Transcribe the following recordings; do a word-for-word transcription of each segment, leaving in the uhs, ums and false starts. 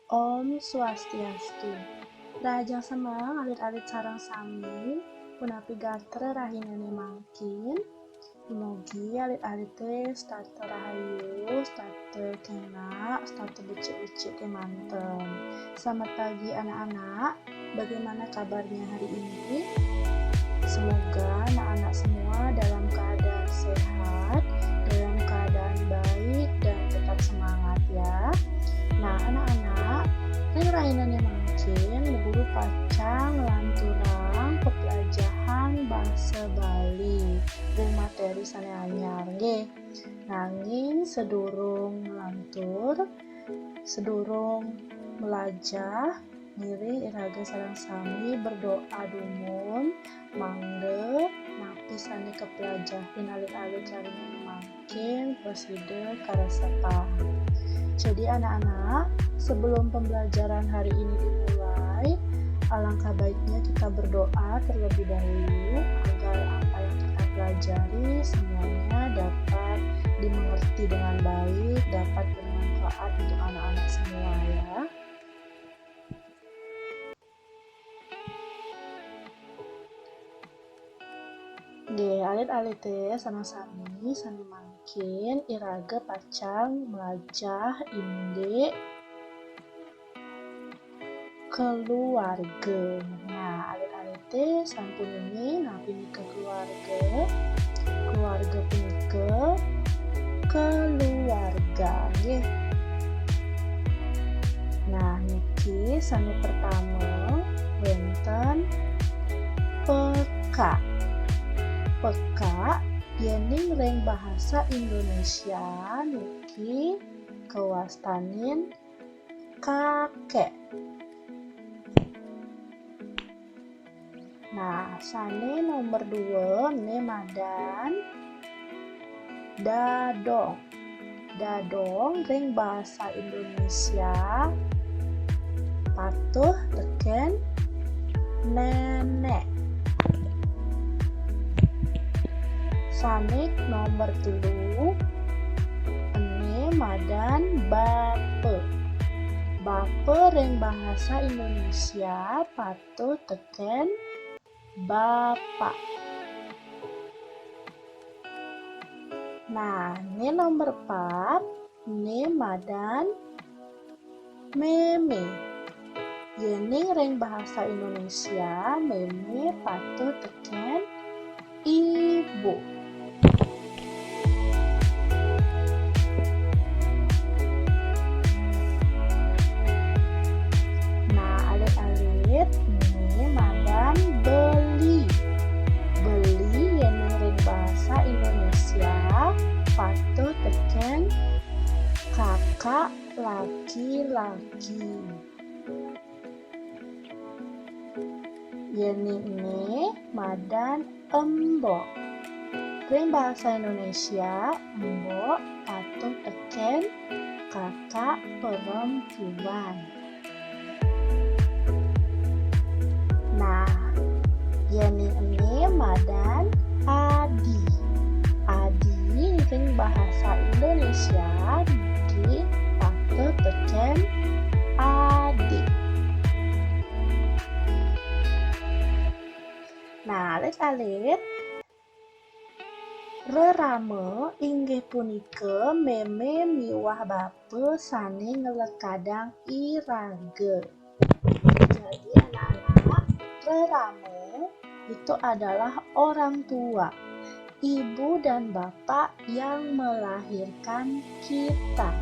Om Swastiastu. Rahajeng semeng alit-alit sareng sami, punapi gatra rahinané mangkin? Dumugi alit-alit setata rahayu, setata kénak, setata becik-becik kémanten. Selamat pagi anak-anak, bagaimana kabarnya hari ini? Semoga anak-anak semua dalam keadaan sehat, dalam keadaan baik, dan tetap semangat ya. Nah, anak-anak, ring rahinané mangkin, Ibu Guru pacang nglanturang pepelajahan basa Bali ring materi sané anyar, nggih. Nanging sedurung nglantur, sedurung mlajah, ngiring iraga sareng sami berdoa dumun, mangda napi sané kapelajahin alit-alit rahinané mangkin prasida karesepang. Jadi anak-anak, sebelum pembelajaran hari ini dimulai, alangkah baiknya kita berdoa terlebih dahulu agar apa yang kita pelajari semuanya dapat dimengerti dengan baik, dapat bermanfaat untuk anak-anak semua ya. Nggih, alit-alité sareng sami sané mangkin iraga pacang mlajah indik keluarga. Nah, alit-alité sampun uning napi nika keluarga? Keluarga punika keluarga, nggih. Nah, niki sané pertama wénten pekak. Pekak yéning ring bahasa Indonesia niki kawastanin kakék. Nah, sané nomor dua né madan dadong. Dadong ring bahasa Indonesia patuh tekén nénék. Sané nomor telu, ené madan bapa. Bapa ring bahasa Indonesia patuh tekén bapak. Nah, né nomor pat, né madan mémé. Yéning ring bahasa Indonesia, mémé patuh tekén ibu. Nah, alit-alit, né madan beli. Beli yéning ring bahasa Indonesia patuh tekén kakak laki-laki. Yéning né madan embok. Ring bahasa Indonesia, embok patuh tekén kakak perempuan. Nah, yéning ené madan adi. Adi ring bahasa Indonesia niki patuh tekén adik. Nah, alit-alit, rerama inggih punika mémé miwah bapa sané nglekadang iraga. Jadi anak-anak, rerama itu adalah orang tua, ibu dan bapak yang melahirkan kita.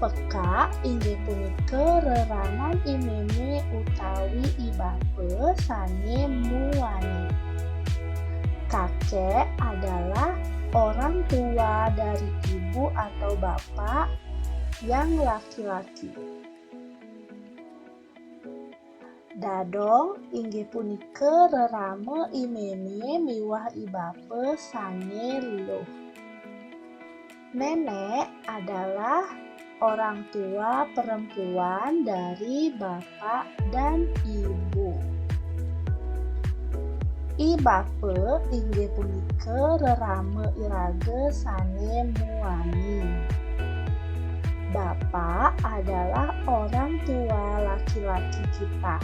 Pekak inggih punika reraman i mémé utawi i bapa sané muani. Kakek adalah orang tua dari ibu atau bapak yang laki-laki. Dadong inggih punika rerama i mémé miwah i bapa sané luh. Nenek adalah orang tua perempuan dari bapak dan ibu. I bapa inggih punika rerama iraga sané muani. Bapak adalah orang tua laki-laki kita.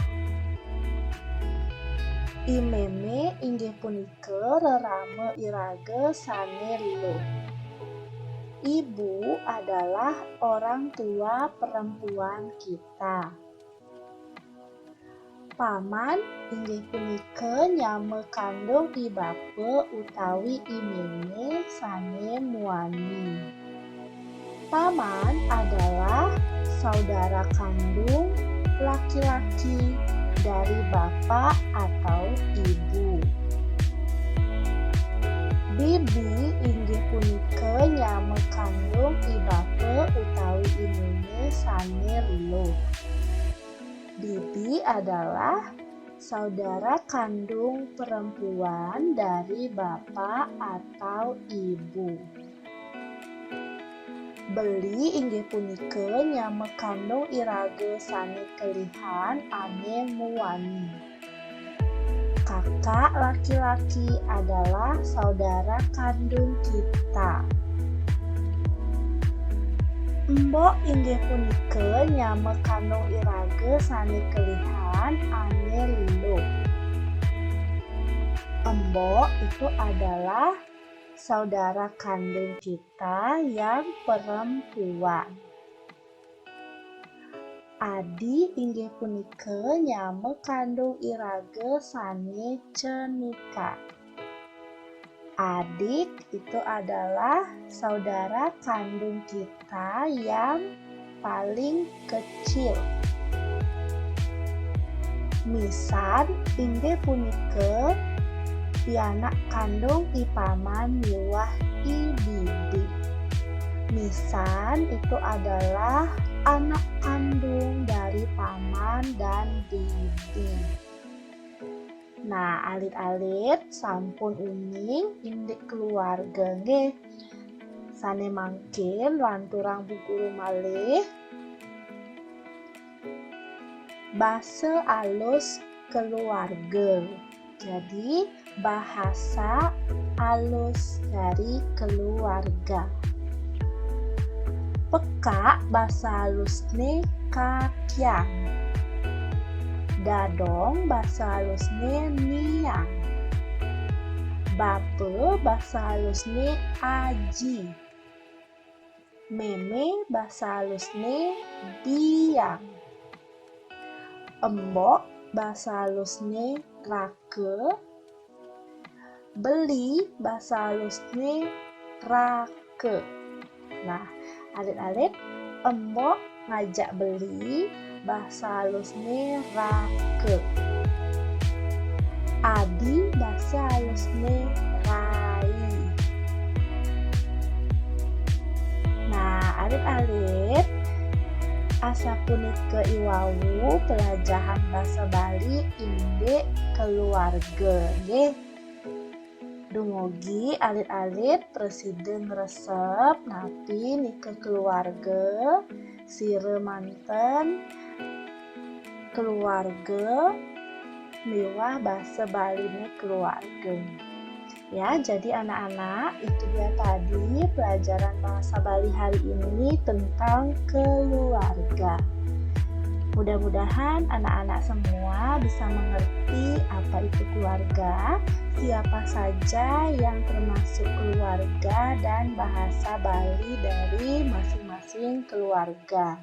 I mémé inggih punika rerama iraga sané luh. Ibu adalah orang tua perempuan kita. Paman inggih punika nyama kandung i bapa utawi i mémé sané muani. Paman adalah saudara kandung laki-laki dari bapak atau ibu. Bibi inggih punika nyama kandung i bapa utawi i mémé sané luh. Bibi adalah saudara kandung perempuan dari bapak atau ibu. Beli inggih punika nyama kandung iraga sané kelihan ané muani. Kakak laki-laki adalah saudara kandung kita. Embok inggih punika nyama kandung iraga sané kelihan ané luh. Embok itu adalah saudara kandung kita yang perempuan. Adi inggih punika nyama kandung iraga sané cenika. Adik itu adalah saudara kandung kita yang paling kecil. Misan inggih punika pianak kandung i paman miwah i bibi. Misan itu adalah anak kandung dari paman dan bibi. Nah, alit-alit sampun uning indik keluarga nggih. Sané mangkin lanturang Bu Guru malih. Basa alus keluarga. Jadi, bahasa alus dari keluarga. Pekak basa alusné kakiang. Dadong basa alusné niang. Bapa basa alusné aji. Mémé basa alusné biang. Embok basa alusné raka. Beli basa alusné raka. Nah, alit-alit, embok ngajak beli, basa alusné raka. Adi basa alusné rai. Nah, alit-alit, asapunika i wau pelajahan basa Bali indik keluarga, nggih. Dumugi alit-alit prasida ngresep napi nika keluarga, sira manten keluarga, miwah basa Baliné keluarga. Ya, jadi anak-anak, itu dia tadi pelajaran bahasa Bali hari ini tentang keluarga. Mudah-mudahan anak-anak semua bisa mengerti apa itu keluarga, siapa saja yang termasuk keluarga, dan bahasa Bali dari masing-masing keluarga.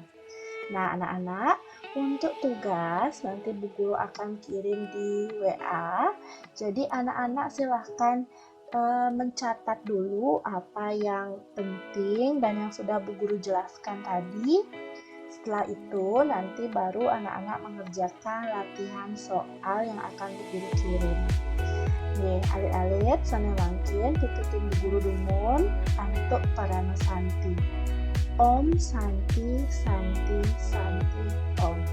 Nah, anak-anak, untuk tugas nanti Bu Guru akan kirim di W A. Jadi anak-anak silahkan eh, mencatat dulu apa yang penting dan yang sudah Bu Guru jelaskan tadi. Setelah itu nanti baru anak-anak mengerjakan latihan soal yang akan Bu Guru kirim. Nggih, alit-alit sané mangkin puputang Bu Guru dumun antuk parama santi. Om Santi, Santi, Santi, Om.